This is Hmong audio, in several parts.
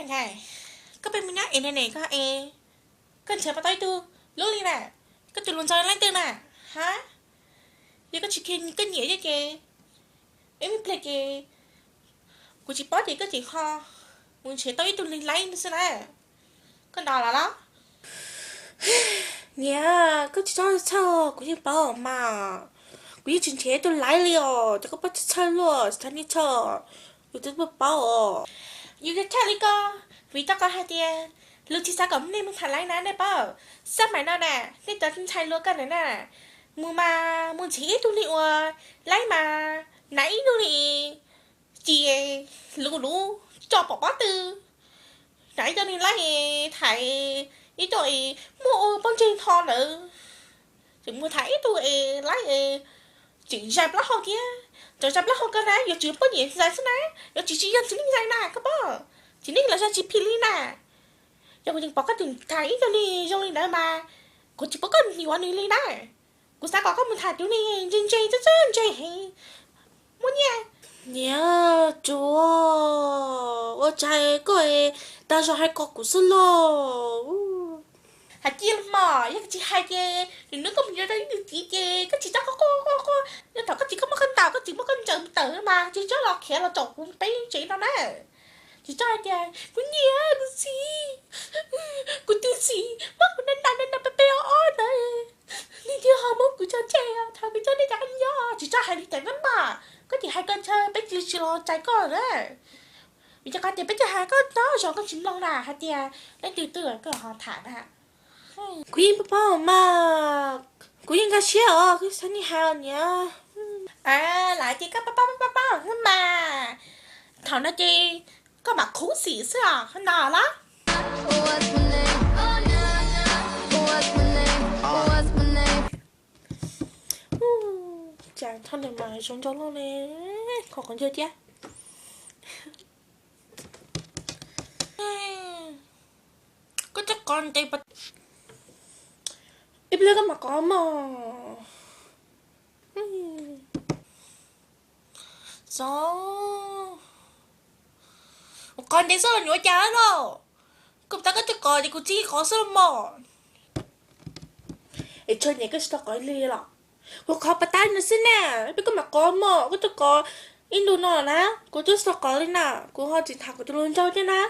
Koj pheej mus nyob internet koj es koj nrhiav pom tau ib tug lub li na, koj tus hluas nraug leej twg na? Ha, yog koj tsis kheev koj nyiam ces ib me pliag ces kuv tsis paub ces koj tseem ho mus nrhiav tau ib tug li laib xwb na. Koj nto los los? Niam, koj tsis txhob txhawj, kuv yeej paub mas. Kuv yeej tsis nrhiav ib tug laib li os, ces koj pab txhob txhawj luaj, tsis txhob niaj txhawj, yus twb paub os. Yus yog txhawj li ko, vim rau qhov hais tias luag tsis xav kom nej mus tham laib na nej paub. Xab maim no na, nej cov ntxhais hluas ko na, mus mas mus nrhiav ib tug li uas laib mas hnav ib tug li ci luv luv tso pom pob tw, hnav ib tug li laib thaiv ib tug es muaj ua pob ntseg nto ntawd, tseem mus thaiv ib tug es laib es tseem zais plaub hau thiab. Cov zais plaub hau ko na yuav tsum poj niam zais xwb na, yuav tsis tsis yog txiv neej zais na koj paub. Txiv neej los zais tsis phim li na. Yog kuv yeej pom koj tseem thaiv ib tug li zoo li ntawd mas kuv tsis pub koj mus yuav nws li na. Kuv xav kom koj mus thaiv tus li ntse ntse txawj txawj ntse heev. Muaj nyiaj. Niam, tsuav ua cas koj tag zog hais kom kuv xwb lauj? Hais cia los mas, yog koj tsis hais ces lwm hnub koj mus yuav tau ib tug txiv ces koj tsis txhob quaj quaj quaj quaj. Yog thaum koj txiv koj muab koj ntaus koj txiv muab koj ntsaws mus tawm mas tsis txhob los khiav los tom kuv peb tsev no na. Tsis txhob hais tias kuv nyiam kuv txiv, kuv tus txiv muab kuv ntaus ntaus ntaus peb peb ob ob ntawd, nws thiaj ho muab kuv tso tseg thaum kuv coj nej cov nyob. Tsis txhob hais li cas na mas, koj tseem hais koj ntshaw peb tsis tsis los txais koj na. Vim rau qhov tias peb tseem hais koj tau zoo koj tsis mloog na, hais tias leej twg twg koj ho tham na. Kuv yeej paub paub mas, kuv yeej nkag siab os, kuv xav niaj hais os niam. Lam hais tias koj paub paub paub paub mas, thaum no ces koj mam qhuv xim xwb os no los. Cas thaum ntawd mas zoo nraug loj ne, kho qhov ncauj thiab. Koj coj kov ntev, ib pliag koj mam kov mog. Xyov, kov ntev xwb los ua cas lauj? Koj puas tab koj coj kov ces kuv txib kov xwb los mog. Es tshuav nyem koj tsis tau kov li los? Kuv kov pas tab no xwb na, ib pliag koj mam kov mog, koj coj kov ib ntus no na, kuv twb tsis tau kov li na, kuv ho tseem tham kuv tus hluas nraug thiab na.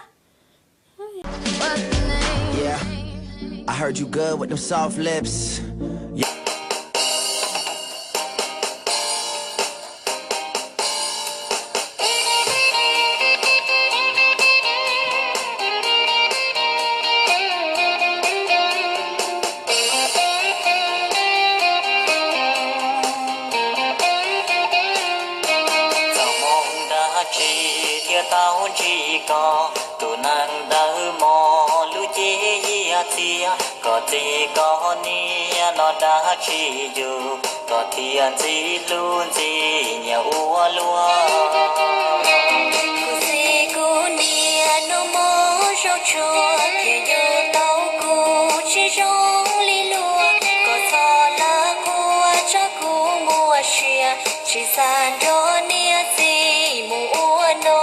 Txoj hmoo dab tsi thiaj tau ntsib koj, tus neeg dawb mog lub cev hiav txhia, koj txiv koj niam no dab tsi yug, koj thiaj ntxim hlub ntxim nyiam ua luaj. Kuv txiv kuv niam nus mob zoo tshua, thiaj yug tau kuv tsis zoo li luag, koj txhob lam quaj tso kuv muaj sia, tsis xav nrog niam txiv mus ua no.